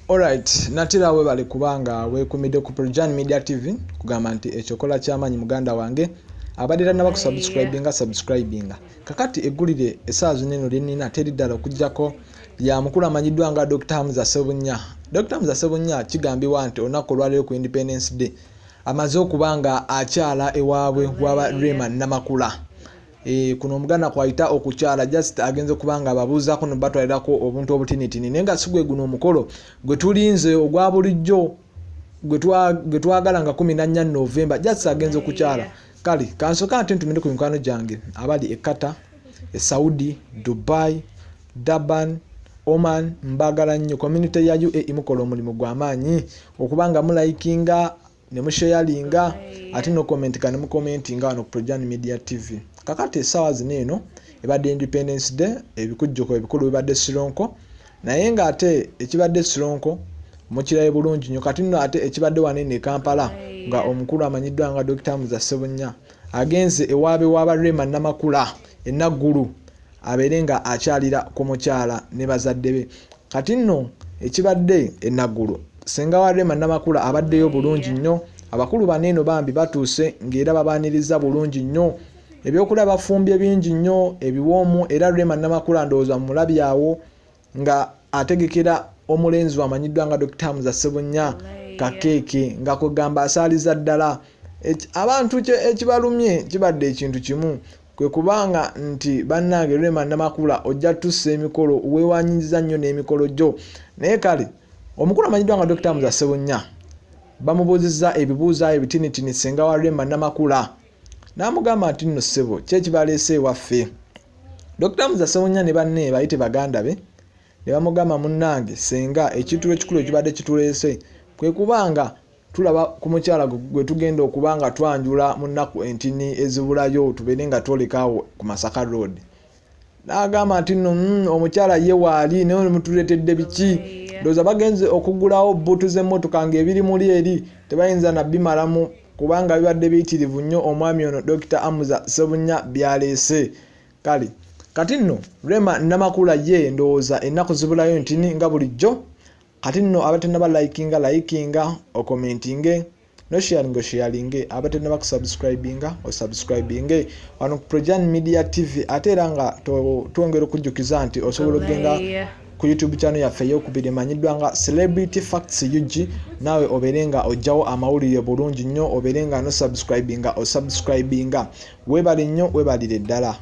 Alright, natera webale kubanga wekumidde ku Projan Media TV, kugamba nti ekyokola kyamaanyi muganda wange abadde tanaba kusubscribinga, subscribinga kakati. Eggulire essaawa zino eno lyenina teri ddala okuggyako lya mukulu amanyiddwa nga Dr Hamza Sebunya. Dr Hamza Sebunya kigambibwa nti olunaku olwaleero ku Independence Day amaze okuba nga akyala ewaabwe waba Rema Namakula. Kuno omuganda kwayita okukyala, just agenze kuba nga ababuuzaako nobatwalirako obuntu obutinitini, naye nga si gwe guno omukolo gwe tulinze ogwa bulijjo gwe twagala nga 14 November. Just agenze okukyala. Kale kansooka ate ntumire ku mikwano gyange abali e Qatar, e Saudi, Dubai, Durban, Oman. Mbagala nnyo. Community ya UAE, mukola omulimu gw'amaanyi okuba nga mulikinga ne musharinga ate nokomentika ne mukomentinga wano ku Projan Media TV. Kakati essaawa zino eno ebadde Independence Day, ebikujjuko ebikulu bibadde Sironko, naye ng'ate ekibadde Sironko mukirabe bulungi nnyo. Kati nno ate ekibadde wano eno e Kampala, nga omukulu amanyiddwa nga Dr Hamza Sebunya agenze ewaabe waba Rema Namakula enaggulu abeere nga akyalira ku mukyala ne bazadde be. Kati nno ekibadde enaggulu, senga wa Rema Namakula abaddeyo bulungi nnyo. Abakulu bano eno bambi batuuse ng'era babaaniriza bulungi nnyo, ebyokulya bafumbye bingi nnyo ebiwoomu. Era Rema Namakula ndowooza mumulabi awo nga ategekera omulenzi we amanyiddwa nga Dr Hamza Sebunya kakeeke, nga kwegamba asaaliza ddala. Abantu ekibalumye kibadde ekintu kimu, kwe kubanga nti bannange Rema Namakula ojja tussa emikolo, weewanyiriza nnyo n'emikolo gyo. Naye kale omukulu amanyiddwa nga Dr Hamza Sebunya bamubuuzizza ebibuuzo ayo ebitinitini, senga wa Rema Namakula n'amugamba nti nno ssebo, ki ekibaleese ewaffe? Dr Hamza Sebunya ne banne bayite baganda be ne bamugamba, munnange senga, ekintu ekikulu ekibadde kituleese kwe kubanga tulaba ku mukyala gwe tugenda okuba nga twanjula mu nnaku entini ezibulayo, tubeere nga twolekaawo ku Masaka Road. N'agamba nti nno omukyala ye waali, naye mutuleetedde biki? Ndowooza bagenze okugulawo buutu z'emmotoka ng'ebiri muli eri tebayinza nabimalamu, kubanga bibadde biyitirivu nnyo omwami ono Dr Hamza Sebunya byaleese. Kale kati nno Rema Namakula ye ndowooza ennaku zibulayo ntini nga bulijjo. Kati nno abatenaba likinga, likinga, okomentinge, nosharinga, osharinge. Abatenaba kusubscribinga, osubscribinge wano ku Projan Media TV. Ate era nga twongera okujjukiza nti osobola okugenda ku YouTube channel yaffe eyokubiri emanyiddwa nga Celebrity Facts UG, naawe obeere nga ojjawo amawulire bulungi nnyo, obeere nga nosubscribinga, osubscribinga. Weebale nnyo, weebalire ddala.